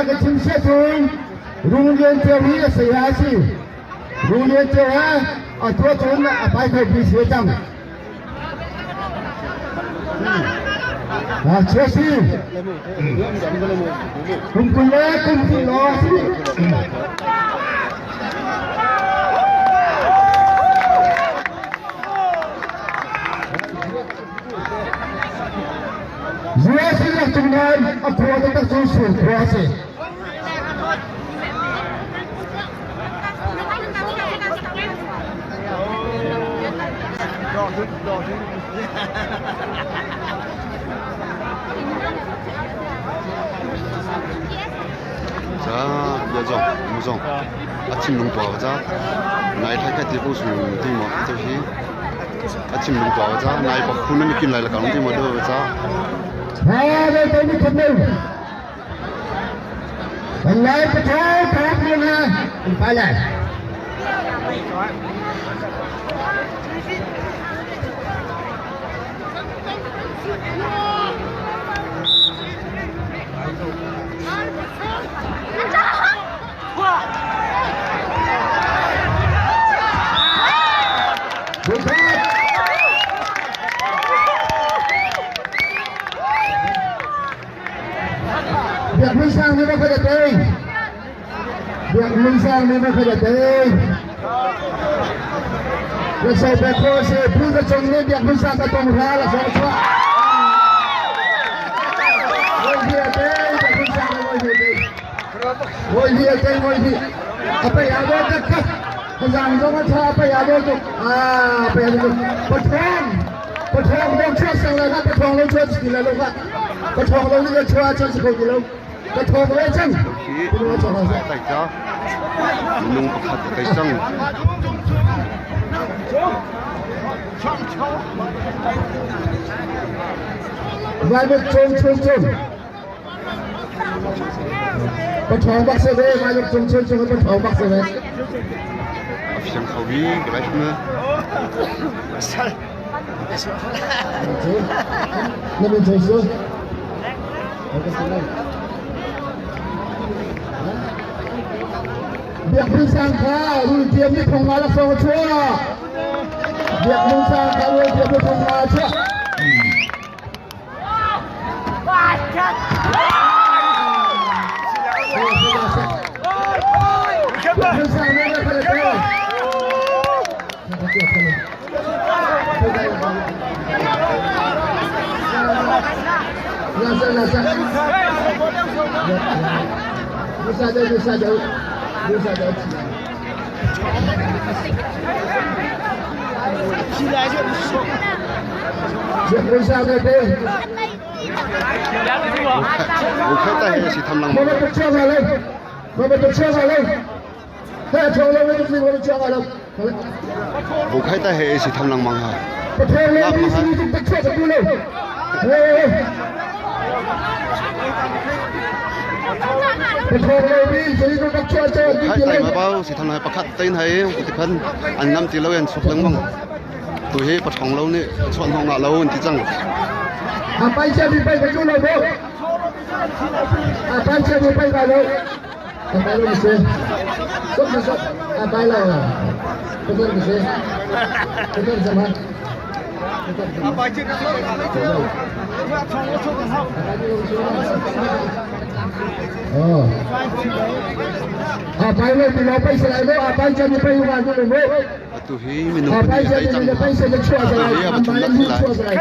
Fawinak ka chim sia cun Rung Lian Ceu hi a saya a si. Rung Lian Ceu he a tuah cun a pai kho bi si cang. Ha chia si. Kum 20 le kum 20 law a si. US in cung nain a khua taktak cu sur khua a si. Ca bia zong mu zong a thinlung tua ca nai thai khat ti ko su ti mo to hi a thinlung tua ca nai pak khun nan kin lai la kang ti mo do ca. Ha ve te ni khat nei. Lai pathau thak ni na in pai lai. Biak Hmun Sang nih va ka tei. Biak Hmun Sang nih va ka tei. La so pe kho se pu ka chung nih Biak Hmun Sang ka tong ra la so chua. Ngoi hi a tei Biak Hmun Sang ngoi hi tei. Ngoi hi a tei ngoi hi. A pe a do tak tak. Zang zong a tha a pe a do tuk. Ah pe a do tuk. Pathong pathong dong chua sang la pathong lo chua ti la lo ka. Pathong lo ni chua chan si kho ti lo. Pathong lo chan. Hi tai cha. Minung pakhat kai cang. Vai buk chung chung chung. Pathong bak se ve vai buk chung chung chung pathong bak se ve. A fiang kho bi ka lai ma. Na min choi su. Biak Hmun Sang kha rul tiam nih thong nga laksawng a chuah. Biak Hmun Sang kha rul tiam nih thong nga a chuah. Biak Hmun Sang nih Bukhai ta he si tham lengmang ha. Bukhai tai ma bau si tham lai pakhat tein hai ti khan an ngam ti lo an chuk lengmang. Tu hi pathong lo nih chuan hong ngah lo an ti cang. A pai cia mi pai ka tu lo bo. A pai cia mi pai ka lo. A pai lo si. Sop na sop. A pai lo. Betul ke si? Betul sama. Oh. A pai lo ti lo pai salai bo. A pai cia mi pai ka tu lo bo. Atu hi minung pahnih a tei cang. Atu hi a pathum nak si lai.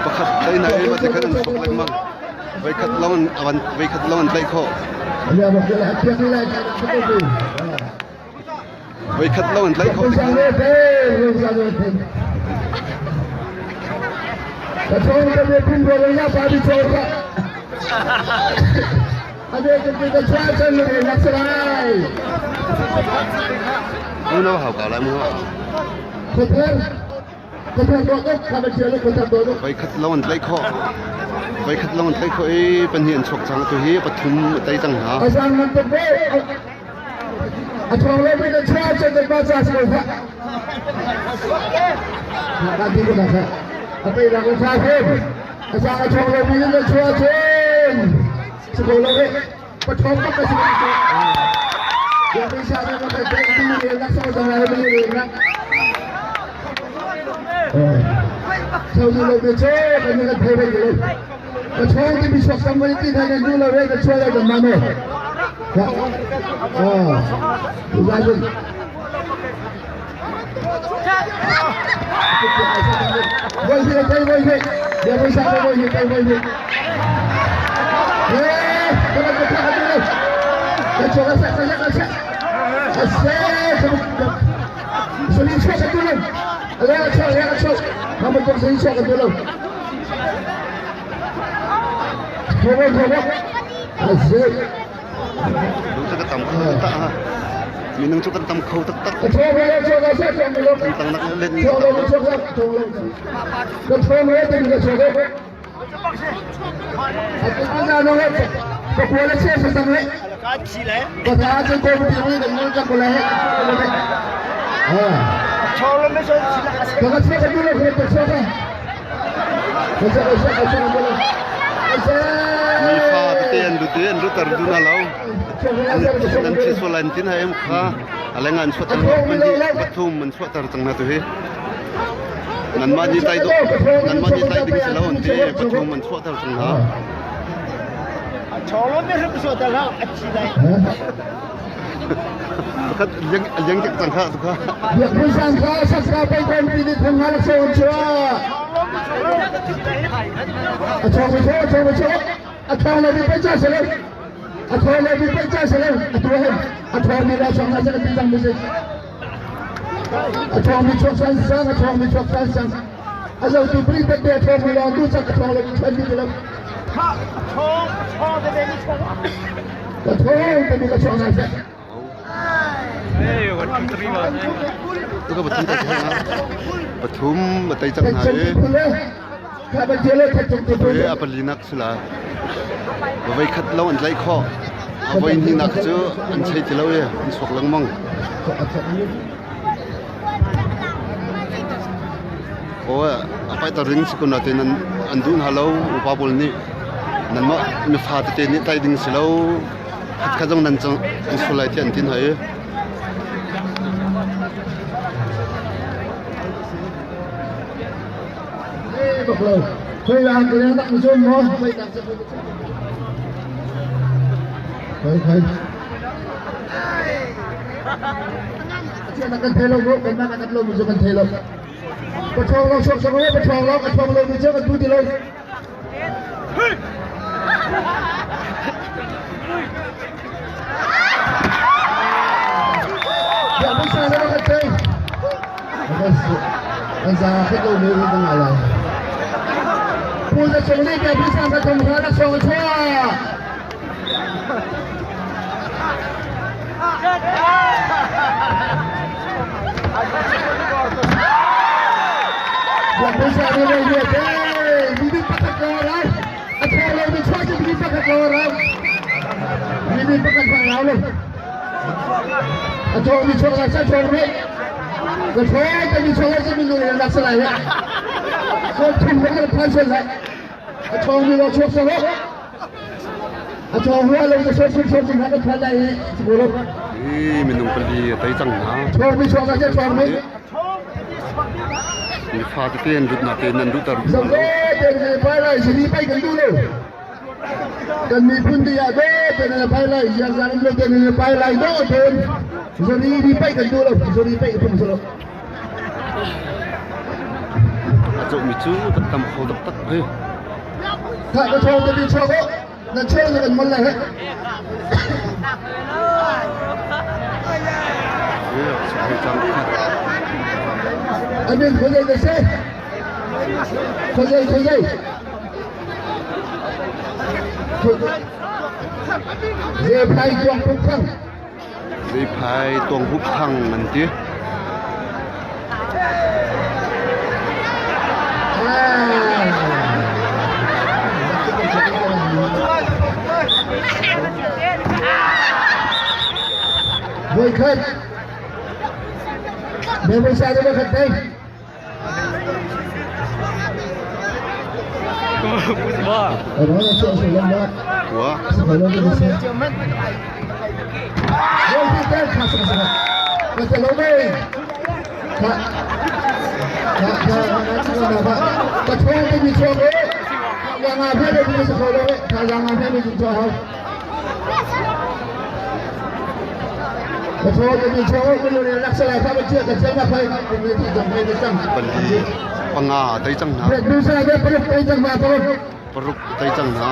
Pakhat teinak hi mah khan an sok lengmang. Voikhat lawng an voikhat lawng an tlaih khawh. Voikhat lawng an tlaih khawh. Unau hau ka lai mu. Voikhat lawng an tlaih khawh. Voikhat lawng an tlaih khawh i pahnih an chuak cang. Atu hi pathum a tei cang hna. Minung cu kan tam kho taktak ha. Minung cu kan tam kho taktak. Thantlang nak let ni tam Mi fa tete an lut i an lutter duh hna lo. An thi sual lai an tin hai kha a leng ah an chuahter pahnih pathum an chuahter cang hna tu hi. Nanmah nih tai nanmah nih tai ding si lo an ti pathum an chuahter cang hna. Pakhat liang tek cang kha tu kha. Tuka pathum tai cang hna. Pathum a tai cang hna i hi a palinak si la. Voi khat lo an tlaih khawh. A voi hnihnak cu an chei ti lo i an chuak lengmang. Aw a paih ring si kun natin an duh hna lo upa pawl nih nanmah mifa tete nih tai ding si lo khatkhat zong nan an sul lai tiah an ti hna i Hi minung pali a tei cang hna. Mifa tete an lut natein an lutter duh hna lo. Kan miphun ti ah do ten na pai lai ziang zang lo ten na pai lai do ten zori ni pai kan duh lo zori pai phung lo. A cawhmi cu kan tam kho taktak hi. Tha ka thong te bi chuak o na chel na kan mon lai he. Amin khojai da se. Khojai khojai. Ze phai tuang phung khang. Zeiphai tuanghup thang an ti. Voikhat Bebisa de khat te. Wa. Pali panga tei cang hna. Paruk tei cang hna.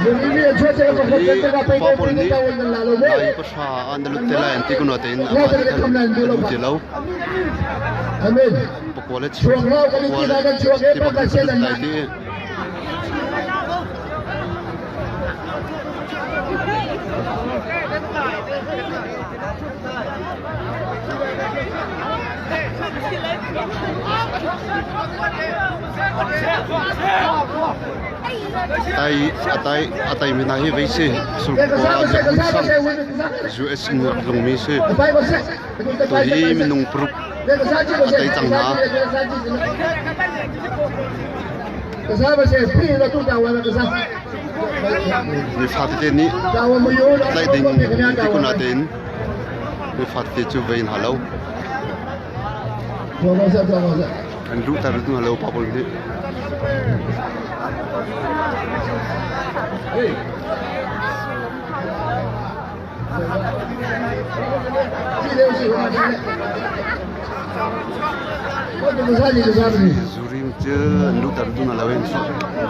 Hi pa pawl nih nai pahra ah na lut te lai an ti ko natein amah nih khan a duh ti lo. Pakua le cheu pakua le ti bak in ka lut lai ti. A tai mi hna hi vei si Sulkua Sang US in rak tlungmi si. Tu hi minung paruk a tei cang hna. Nifa tete nih tlaih ding ti ko natein nifa tete cu vei hna lo. An luhter hna lo pa pawl nih. Zurim cu an luhter duh hna lo i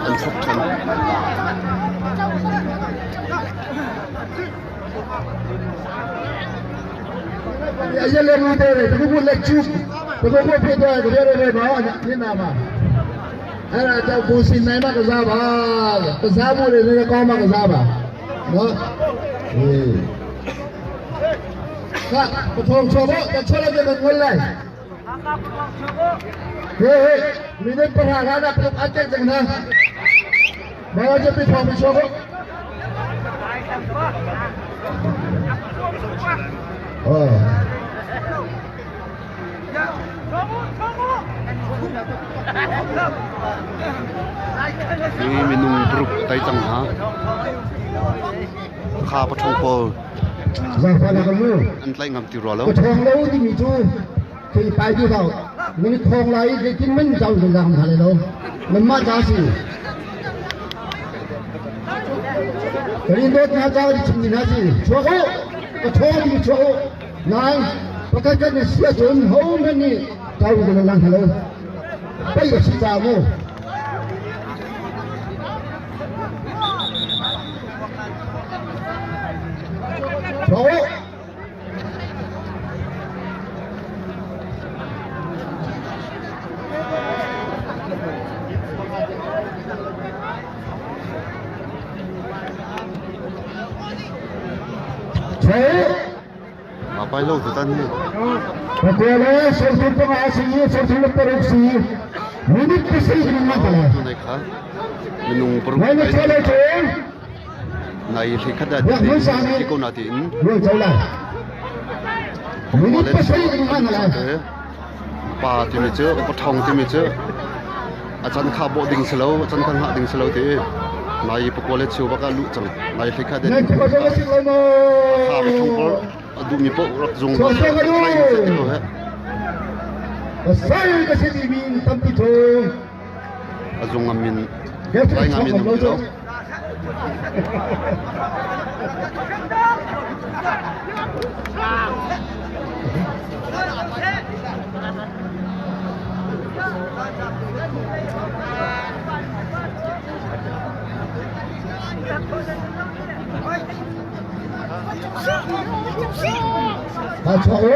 an suk ṭhan. Hi minung paruk a tai cang hna. Kha pathong pawl an tlaih ngam ti rua lo. Pathong lo timi cu thei pai ti hau. Nan thong lai zeitin man zau zang hna lai lo. Nanmah ca si. Kan dawt hna ca chim ni hna si. Chuak u. Pathong timi chuak u. Nai pakhat kan i si ahcun hohmanh nih zau zang hna lo. Pei a si ca mu. Pai lo tutan hi. Pakuala sawmthum panga si 35 si minute pasarih in ma tala. Tunai kha minung paruk Nai na chole chun nai hlei khat ah ti ko na ti in rual cho lai. Minute pasarih in ma tala. Pa timi cu pathong timi cu a chan kha bawh ding si lo a chan kha hngah ding si lo ti nai pakua le cheu bak ah luh cang nai hlei khat Nai khua zo si lo mo. Kha pathong pawl a duhmi paoh rak zung ko he. Pasal ka si timi tampi thung. A zung ngam min lai ngam min um ti lo. Ha chuak u.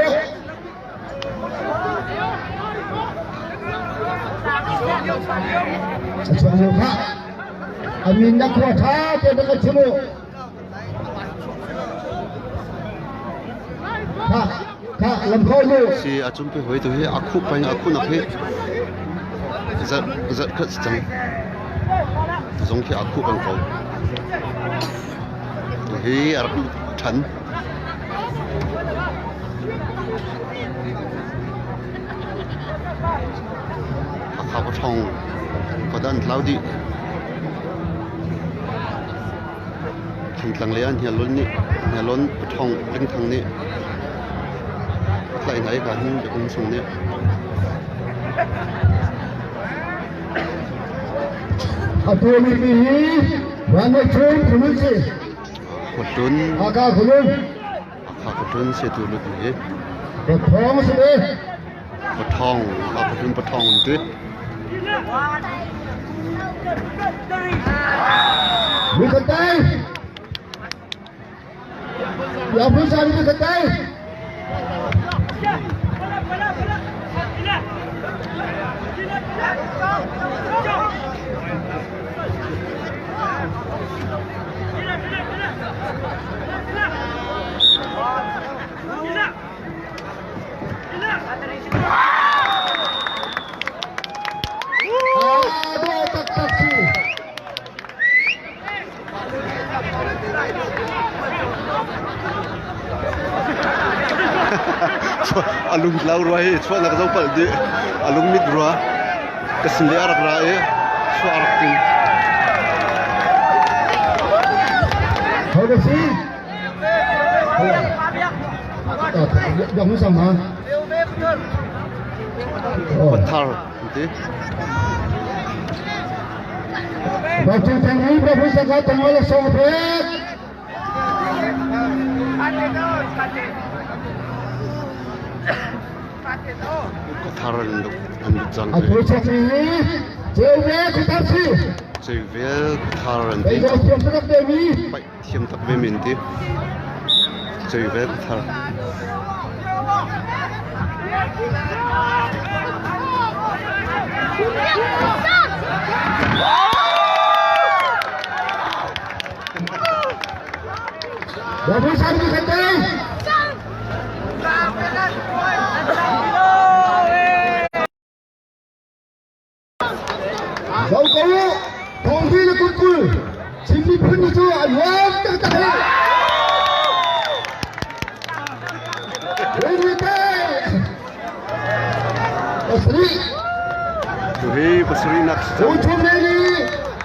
A chuak u kha. A min na khua tha te na ka chim u. Kha kha lam kho lu. Si a cumpi hoi tu hi a khup peng a khunak hi zarh zarh khat si cang. Zong khi a khup peng ko. Hi a rak ṭhan. Hakha paṭhawng khuadan tlau dih. Thantlang lei ah Hniarlawn nih Hniarlawn paṭhawng Lingthang nih a tlaih hna i ka hin biakinn chung nih. A tuahmi hi Vanlei Khulun si. Khuahlun. Hakha Khulun. Hakha Khuahlun setu lut hi. Pathawng si ve. Pathawng, Hakha Khuahlun pathawng an ti. Mikhatai. Ya pun sa mikhatai. Aa taktak si. A lung tlau rua hi chuahnak zo palh dih. A lung mit rua. Ka sin le a rak ra i chuah a rak tim. Ho ka si? Dong sang ma. Khuathar ti. Batu Tangui Babu Saka Tangwala Songpek. Khuathar an an lut cang. A thu chak ni Cheuve khuathar si. Cheuve khuathar an ti. Bei thiam tak ve mi. Pai thiam tak ve min ti. Cheuve khuathar. Babu Sari Khatai. Zo ko u, thawngpi le kutkul, Chin miphun ni cu a nuam taktak hi. Pasarih. Tuhi pasarih nak Uthum ne ni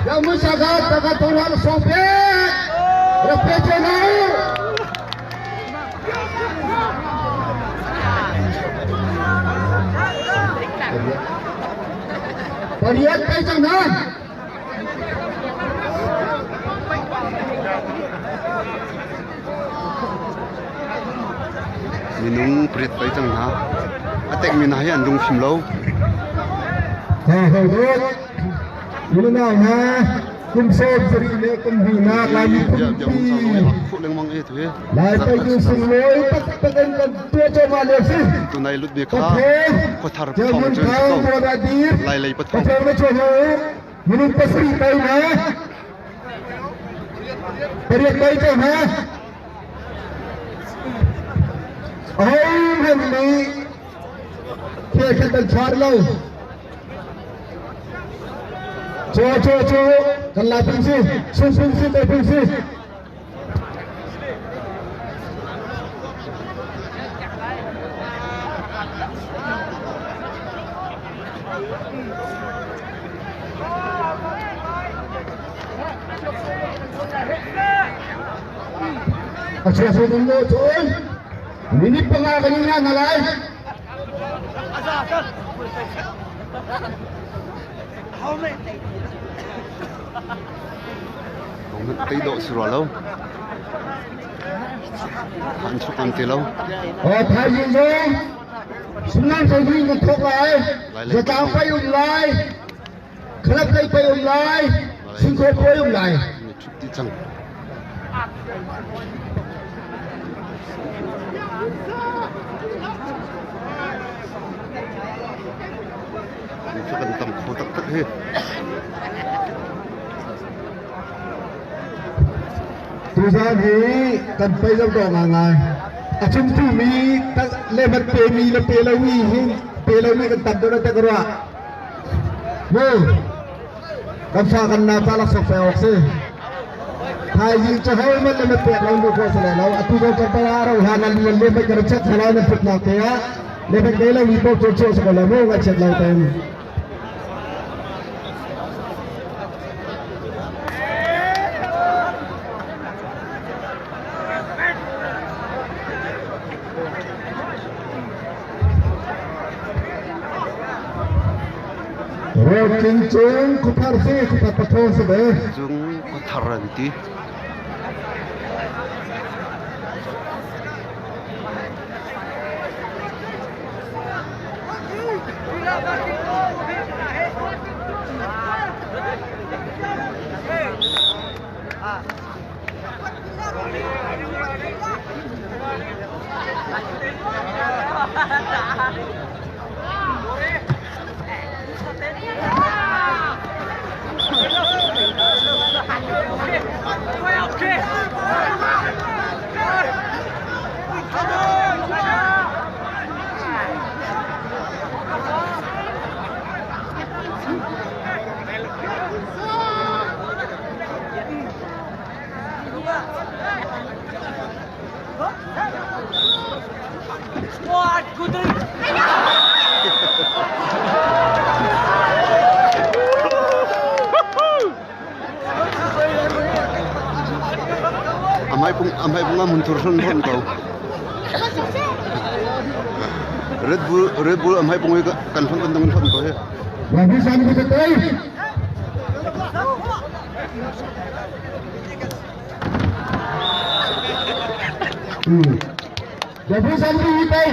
Yamu saka taka tonghal songpe Rape chenau Pariat kai cang hna. Minung pariat pei cang hna. A tekmi hna hi an lungfim lo. Ha ho dot. Unau hna kum sawm sarih le kum hnih Laimi phunpi Lai pei sunglawi taktak in kan tuah cuahmah lio si. Tunai lut mi kha khuathar pathawng cun si ko. Lai lei pathawng. Minung pasarih kai na pariat kai cang hna. Ahohmanh nih thil khat kan chuah lo. Cu cu cu kan lai phun si, sun phun si, te phun si. A chia su ding lo cun minute panga kan in hna lai. Tei dawh si rua lo. An chuk an ti lo. Aw thaizing zong Sunlang Chaudhary kan thawk lai. Zatlang pai um lai. Khalap lei pai um lai. Singkhaw puai um lai. Ni thut ti cang. cu kan tam kho taktak hi. Tuzaan hi kan pei zo dawh ngai. A chimtu mi le mat pe mi le pe lo mi hi pe lo mi kan tam deuh te ka ruah. Mu kan fa kan na pa lak sok fe awk si. Thaizing cu ho man le mat pek lo nu ko se lo atu zo kan pa ro ha nan le le mai kan chat thala nan phut nak te ah le mat pe lo mi po chu chu se ko lo mu ngai chat lo ten. Rawking cung khuathar si khuathar pathawng si ve. Cung khuathar an ti. Amai pung amai pung mun thur hron hron ko. Red Bull Red Bull amai pung kan hron kan dong hron ko he. Rabi san ko tay. Rabi san ko tay.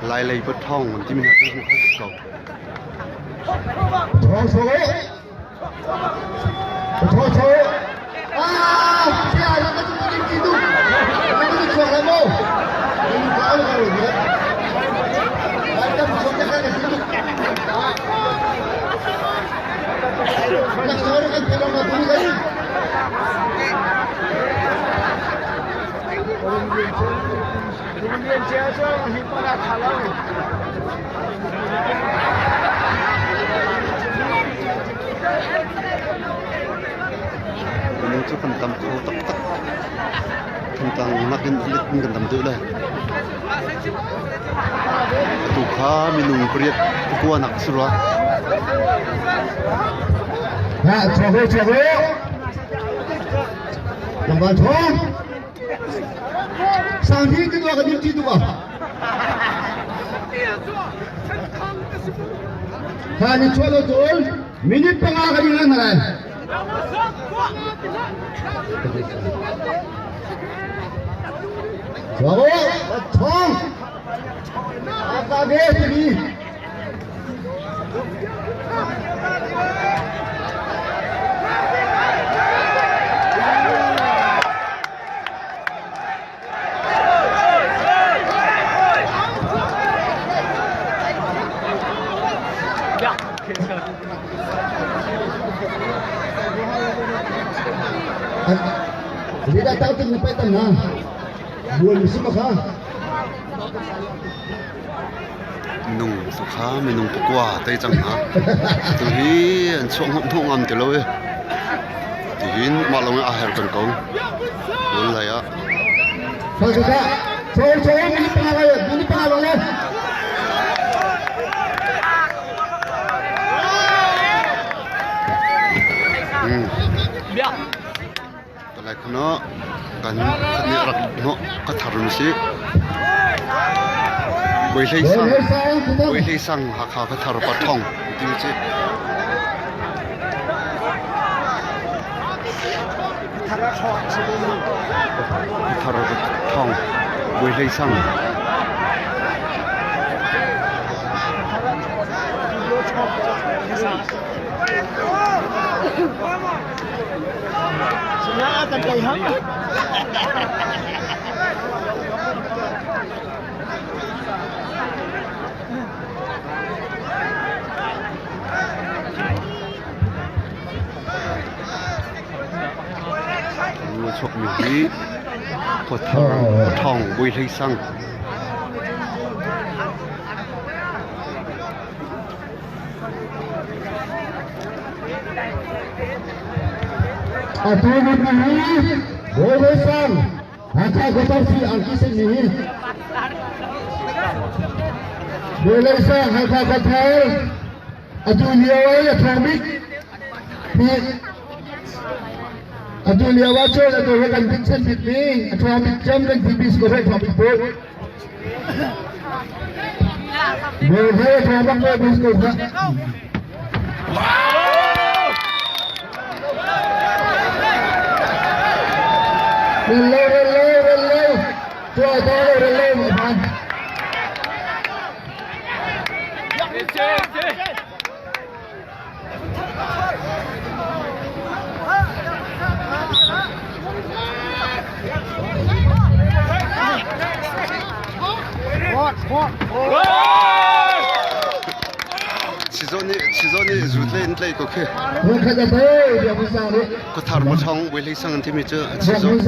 Lai lei pathawng an timi hna cu an kho ko. Thawng so Thawng so Ah, sia la ka tu ni ti tu. Ka tu chuak la mo. Ni ka au ka ro ni. Lai tam chuak ka ka ti tu. Nak so ro kan thelong na tu ni kai. Minung cu kan tam kho taktak. Thantlang nakin lit in kan tam deuh lai. Atu kha minung pariat pakua nak si rua. Ha, chuak u, chuak u. Lamval thong. Sang hi ti ka dim ti tu ka. Ha ni chuak lo tul. Minute 5 ka ding lang lai. Chuak u, thong. Aka ge ti. Tidak tahu tu nyampe tengah. Bulan musim kha. Minung sokha minung pakua tei cang hna. Tuhi an chuak ngam hnawh ngam ti lo i tihin mah lawng in aa her cang ko. Nan lai ah. Kaka, chaw chaw minute 5 kayo, minute 5 lang le. Palai khano kan khat nih rak hnawh ka thar nu si. Bawi Hlei Sang Bawi Hlei Sang Hakha ka thar pa thong ti mi si. Thar thong Bawi Hlei Sang. Chuakmi hi Khuathar Khuathawng Bawi Hlei Sang. Atu ni hi Bawi Hlei Sang Hakha Khuathar si angki sing ni hi Bawi Hlei Sang Hakha Khuathar atu lio ai a thawng bik Atu lio ah cun atu hi kan bikchan bikmi a ṭha bik cem kan ti ko hei ṭha bik pawl. Bawi hei a ṭha bak ko bis ko kha. Rello rello rello tuah ta lo rello ma phan. Chizawh nih zut le in tlaih ko khi. Khuathar Muthong Bawi Hlei Sang an timi cu chizawh.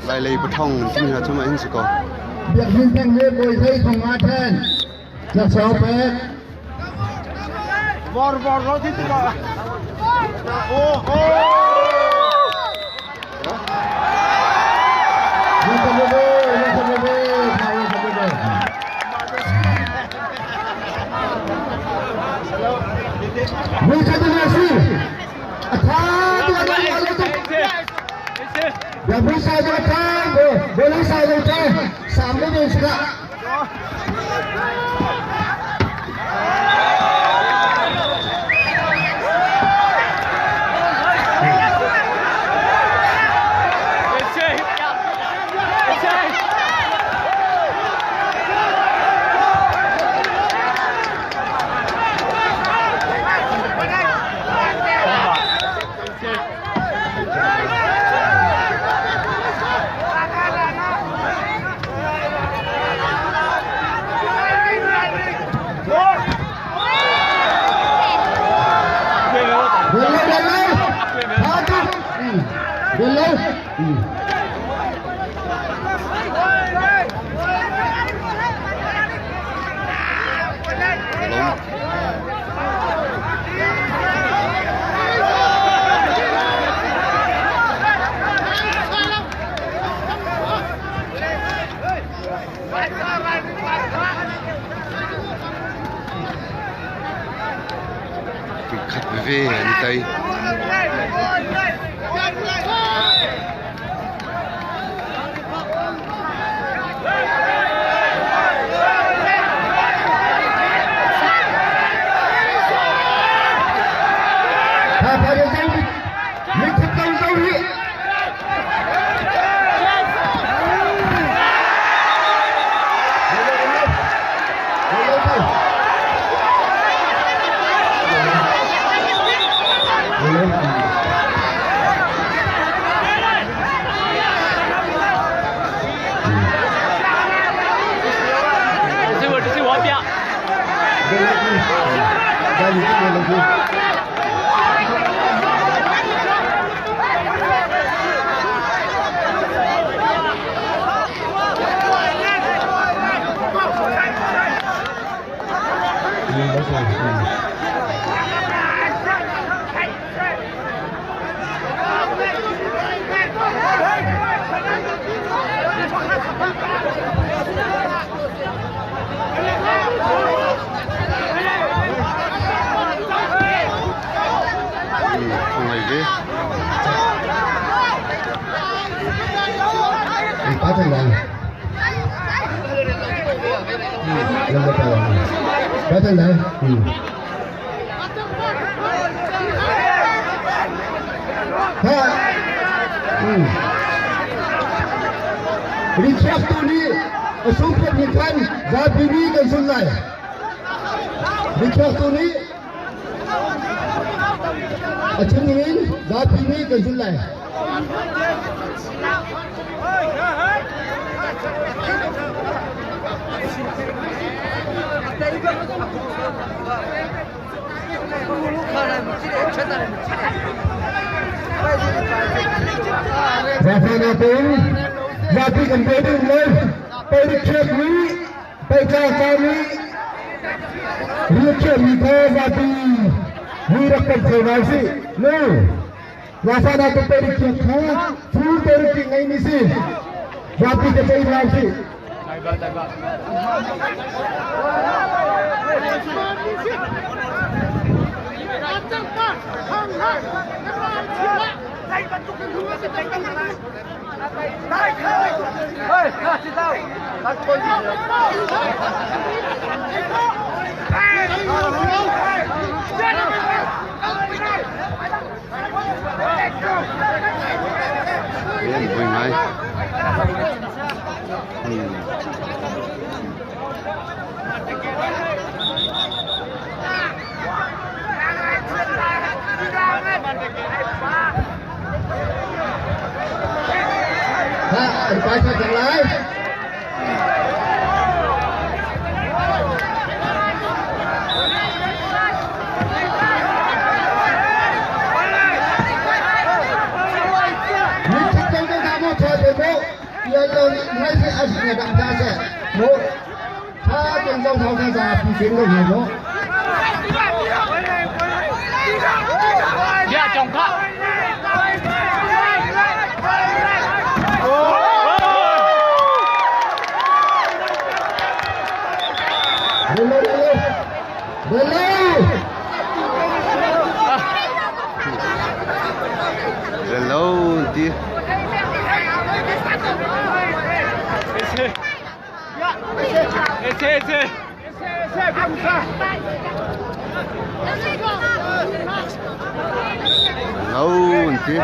Lailei pathong timi hna cu mah hin si ko. Biakinn theng le bawi hlei thong ah then laksawng pek. Vor vor ro ti ti Oh oh. Khat veve an i tai. Ngai ve. Ba thằng này. Ừ. Rikhiaktu nih a sungphet nih khan zapi nih kan sun lai. Rikhiaktu nih a chim ningin zapi nih kan sun lai. Zapi tein zapi kan pe ding le pei mi pei tla mi riakhiah mi kha zapi mi rak kan kho ngai si no Lasana ka pei khiat kha fu pei ki ngai mi si zapi ka chei ngai si. Yan vui ngai. Ha, an pai kha cang lai. Hello ti. Hello ti.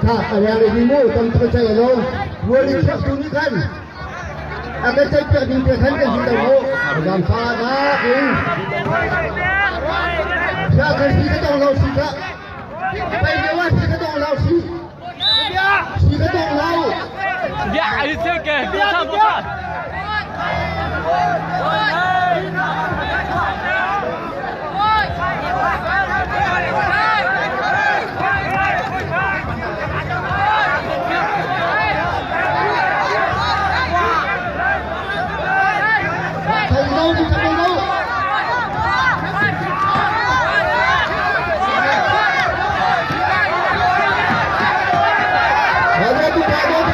Kha a leng le mi mu tam tuk chai lo ruali khiak tu ni khan a kan chai piak ding te khan kan si lo mu zam fa na in ya kan si ka tong lo si ka pai de wa si ka tong lo si si ka tong lo Ya, ahí se que, botan, botan. Thầy đâu thì thầy đâu. Thầy đâu thì thầy đâu thì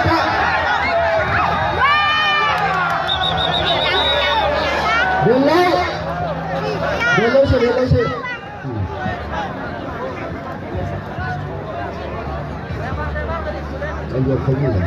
Hello. Hello sir, hello sir. Anh được không nhỉ?